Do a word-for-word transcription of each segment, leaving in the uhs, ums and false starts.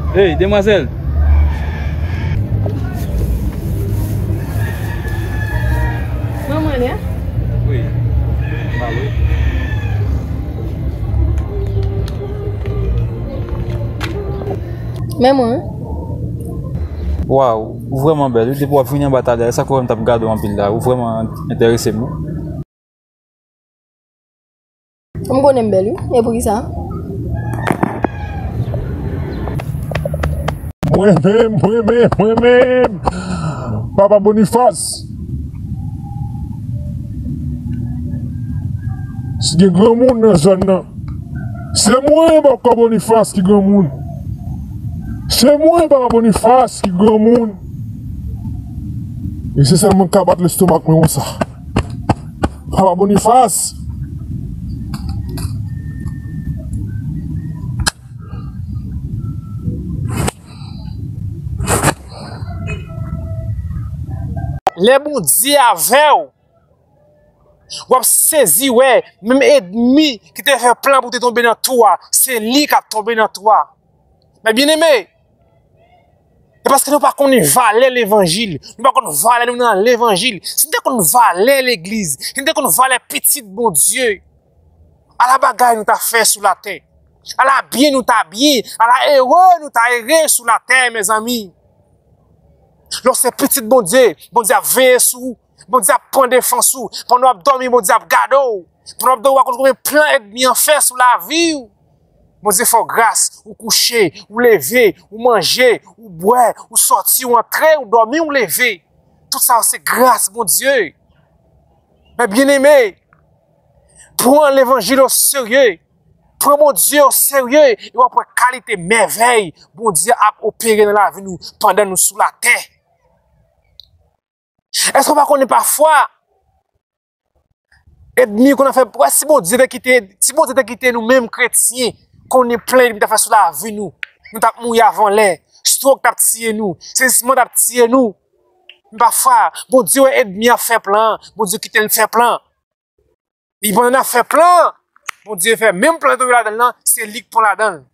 Hey, demwazèl! Mwen, mwen, ne? Wi. Mal, wi. Men mwen. Waw, ou vrèman bèl, wi. Depi w ap vini anba talè, sa k fè m t ap gade w anpil la. Ou vrèman enterese m, wi. M konnen m bèl, wi. E poukisa? Mwen menm, mwen menm, mwen menm. Papa Bonifas. Si gen granmoun nan zòn nan, se mwen, Papa Bonifas, ki granmoun. Se mwen, Papa Bonifas, ki granmoun. E se sèl mwen k ka bat lestomak mwen konsa. Papa Bonifas. Lè Bondye avè w, w ap sezi wè, menm ènmi ki te fè plan pou te tonbe nan twou a, se li k ap tonbe nan twou a. Men byeneme, e paske nou pa konnen valè levanjil, nou pa konn valè nou nan levanjil. Si n te konn valè legliz, si n te konn valè pitit Bondye, ala bagay nou ta fè sou latè, ala byen nou ta byen, ala ere nou ta ere sou latè, mezanmi. Lè w se pitit Bondye, Bondye ap veye sou ou, Bondye ap pran defans ou. Pandan w ap dòmi, Bondye ap gade w. Pandan w ap dòmi, w pa konn konbyen plan ènmi an fè sou lavi w. Bondye fè w gras, ou kouche, ou leve, ou manje, ou bwè, ou sòti, ou antre, ou dòmi, ou leve. Tout sa yo se gras Bondye. Men byeneme, pran levanjil oserye. Pran Bondye oserye e w ap wè kalite mèvèy Bondye ap opere nan lavi nou pandan nou sou latè. Èske w pa konnen pafwa ènmi konn ap fè, wè, si Bondye te kite, si Bondye te kite nou menm kretyen konnen plan ènmi t ap fè sou lavi nou, nou t ap mouri avan lè, strok t ap tiye nou, sezisman t ap tiye nou. Men pafwa, Bondye wè ènmi ap fè plan, Bondye kite l fè plan. Li pandan n ap fè plan, Bondye fè menm plan li tonbe ladan l lan, se li k pran ladan l.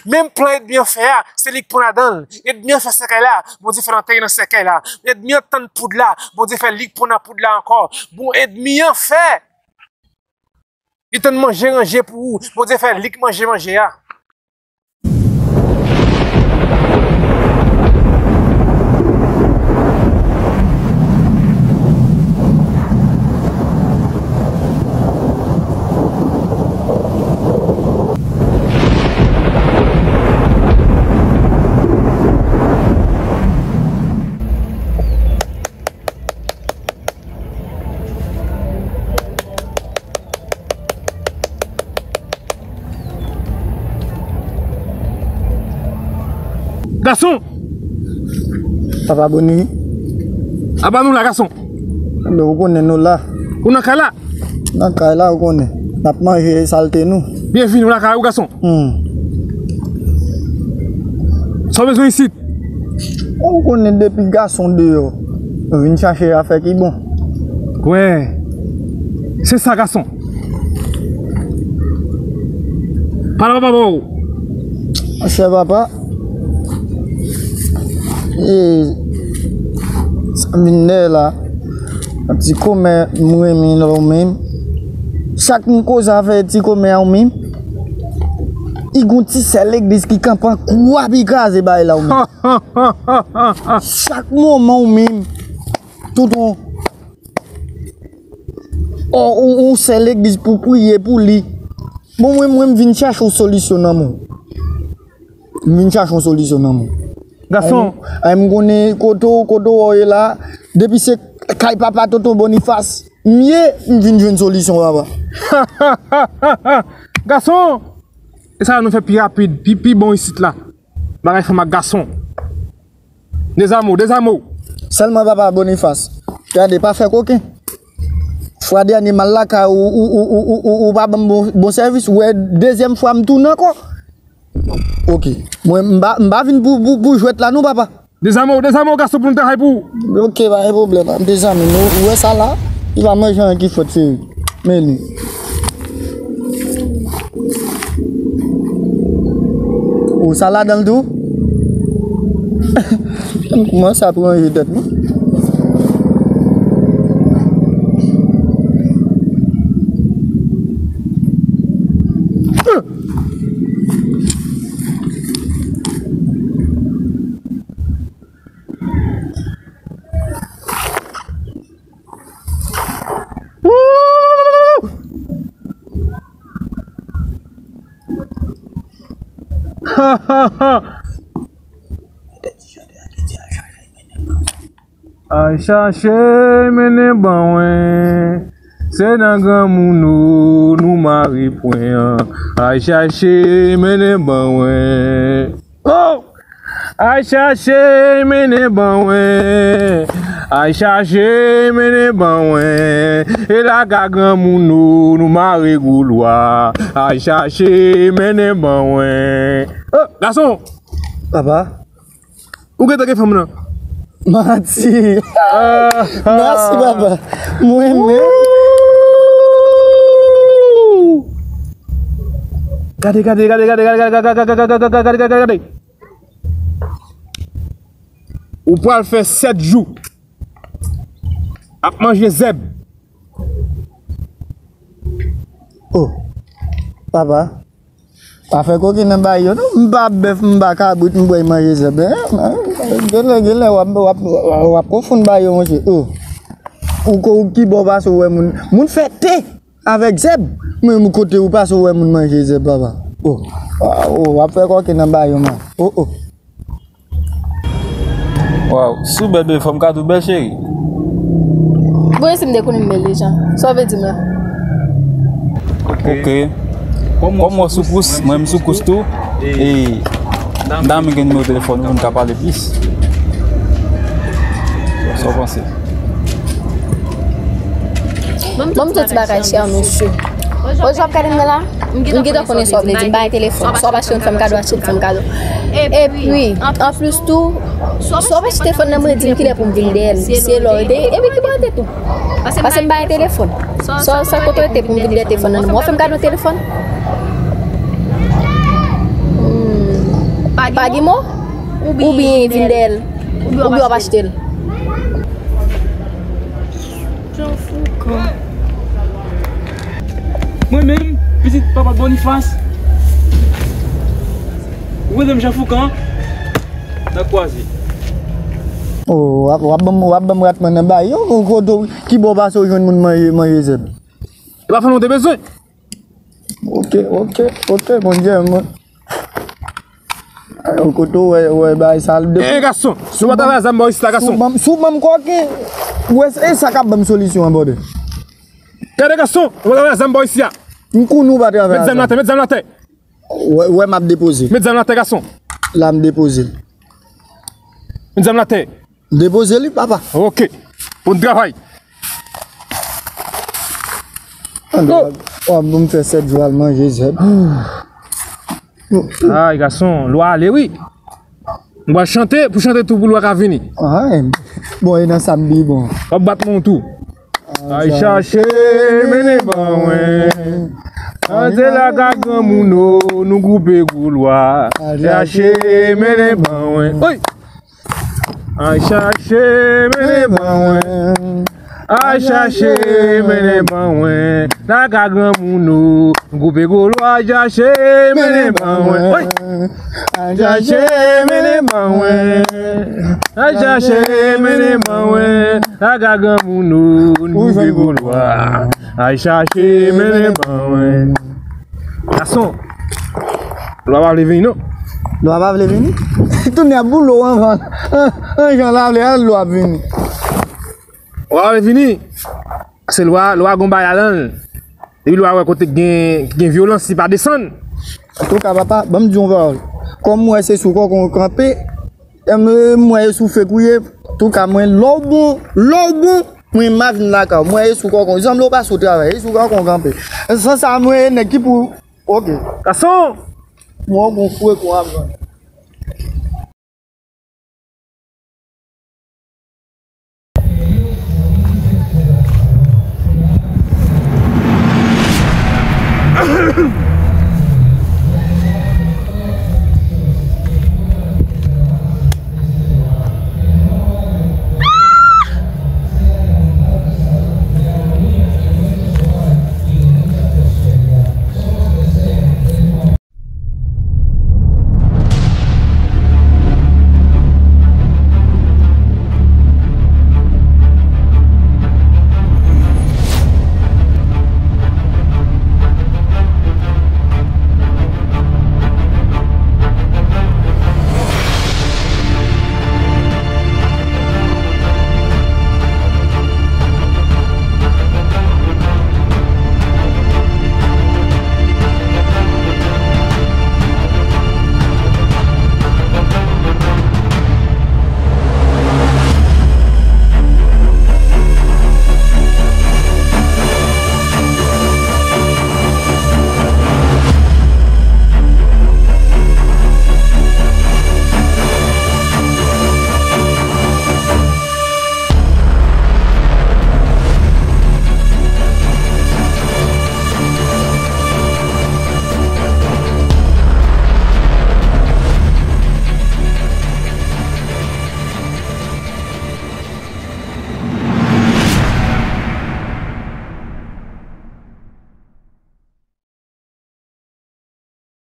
Menm plan ènmi an fè a, se li k pran ladan l. Ènmi an fè sèkèy la, Bondye fè l antere nan sèkèy la. Ènmi an tann poud la, Bondye fè li k pran nan poud la ankò. Bon, ènmi an fè, li tann manje ranje pou ou, Bondye fè li k manje manje a. Gason! Papa Boni. Aba nou la, gason. Men ou konnen nou la. Ou nan kay la? Nan kay la, ou konnen. N ap manje salte nou. Byenvini, ou lakay ou, gason. Hmm. Sa w bezwen isit? Ou konnen depi gason deyò, nou vin chache afè ki bon. Wè, se sa, gason. Pale papa ba w. Monchè papa, e, sa m vin dèyè la, yon ti kòmè m renmen nan ou menm. Chak m koze avè ti kòmè a ou menm, li gon ti sèl legliz ki kanpe an kou ap li kraze bay la ou menm. Chak moman ou menm, tout on, on, on, on sèl legliz pou priye pou li. Bon, mwen, mwen, m vin chache yon solisyon nan men w. M vin chache yon solisyon nan men w. Gason. Ay, m, ay, m konnen kote w, kote w ye la, depi se kay papa tonton Bonifas m ye, m vin jwenn solisyon, papa. Gason, e sa nou fè pi rapid, pi, pi bon isit la. Bagay fanm ak gason. Dezame w, dezame w. Sèlman papa Bonifas, gade, pa fè koken. Fwa dènye m al lakay ou, ou, ou pa ban m bon, bon sèvis, ou wè dezyèm fwa m tounen ankò. Ok. Mwen, m pa, m pa vin pou, pou, pou jwèt la non, papa. Dezame w, dezame w, gason, pou n travay pou ou. Ok, pa gen pwoblèm, m dezame. Ou wè sa la, li pa manje anyen ki fèt, cheri. Men li. Ou sa ladan l tou? M kòmanse ap ranje tèt mwen. Al chache mennen ban mwen. Se nan granmoun nou, nou mare pwen an. Al chache mennen ban mwen. Oh! Al chache mennen ban mwen. Al chache mennen ban mwen. E lakay granmoun nou, nou mare gwo lwa. Al chache mennen ban mwen. Oh, gason! Papa. Ou gentan gen fanm nan? Manti. Ah, ah. Mèsi, papa. Mwen menm. Woo! Gade, gade, gade. Ou pral fè sèt jou ap manje zèb. Oh, papa. Pa fè koken nan bay yo, non. M pa bèf, m pa kabrit, m pral manje zèb. Genlè, genlè, w ap, w ap, w ap konfonn bay yo, monchè. Oh. Ou ko, ou ki bò pase w wè moun, moun fè te avèk zèb. Men kote ou pase w wè moun manje zèb, papa. Oh. Ah, oh, w ap fè koken nan bay yo, man. Oh, oh. Waw, si w bèl bebe, fò m ka di w bèl cheri. Bon, e si m te konnen m bèl deja? Sa w vle di m la? Ok. Kòm w soukous, mwen m soukous tou. E dam gen nimewo telefòn ou, nou ka pale plis. Sa w panse? Ban m tout ti bagay chè, mesye. Bon, jan w ap gade m nan la, m gentan konnen sa w vle di m, bay telefòn. Sa w pa cheri m fè m kado, achte m fè m kado. Epi, anplis tou, sa w pa cheri telefòn nan, mwen di m kilè pou m vin dèyè l. Se lè w te, epi ki bò w te tou. Pase m bay telefòn. Sa, sa kote w te pou m vin dèyè telefòn nan, w ap fè m kado telefòn? Hmm. Pa gen mo? Oubyen vin dèyè l? Oubyen w ap achte l? Jan Foukan. Mwen menm, pitit papa Bonifas. Ou rele m Jan Foukan? Nan kwaze. Oh, w ap, w ap ban m, w ap ban m rat mwen nan bay yo, ou kote w, ki bò w pase w jwenn moun manje, manje zèb? E pa fanm ou te bezwen? Ok, ok, ok, Bondye, mwen. Ou kote w wè, wè, bay sa l depi. Eh, gason, si w pa travay a zam bò isi la, gason. Si w ban m, si w ban m koken, ou wè, e sa k ap ban m solisyon an, brother. Gade, gason, si w pa travay a zam bò isi a. M konnen w pa travay a zam. Met zam la atè, met zam la atè. Wè, wè, m ap depoze. Met zam la atè, gason. La, m depoze. Met zam la atè. Depoze li, papa. Ok. Bon travay. Ande, w ap, w ap ban m fè sèt jou al manje zèb. Ay, gason, lwa ale, wi. Nou pral chante, pou chante tou, pou lwa ka vini. Ay, bon, e nan sa m pi bon. W ap bat men w tou. Al chache, mennen ban mwen. Antre lakay granmoun nou, nou koupe gwo lwa. Al chache, mennen ban mwen. Oy! Al chache, mennen ban mwen. Al chache, mennen ban mwen. Lakay granmoun nou, nou koupe gwo lwa. Al chache, mennen ban mwen. Oy! Al chache, mennen ban mwen. Al chache, mennen ban mwen. Lakay granmoun nou, nou koupe gwo lwa. Al chache, mennen ban mwen. Gason, lwa pa vle vini, non. Lwa pa vle vini? Tounen ap boule w anvan. An, an, jan l ap vle, lwa ap vini. Lwa pa vle vini. Se lwa, lwa gon bagay ladan l. Depi lwa wè kote gen, gen vyolans, li pa desann. Antouka, papa, ban m di yon pawòl. Kòm m wè se sou kòkon w kanpe, e m, m wè e sou fek ou ye. Antouka, mwen, lè w bon, lè w bon, mwen, m a vin lakay ou. M wè e sou kòkon. Zanmi, w pa sou travay, e sou kòkon w kanpe. San sa, mwen, e nèg ki pou, ok. Gason! Mwen, w gon fwe kon ap vann.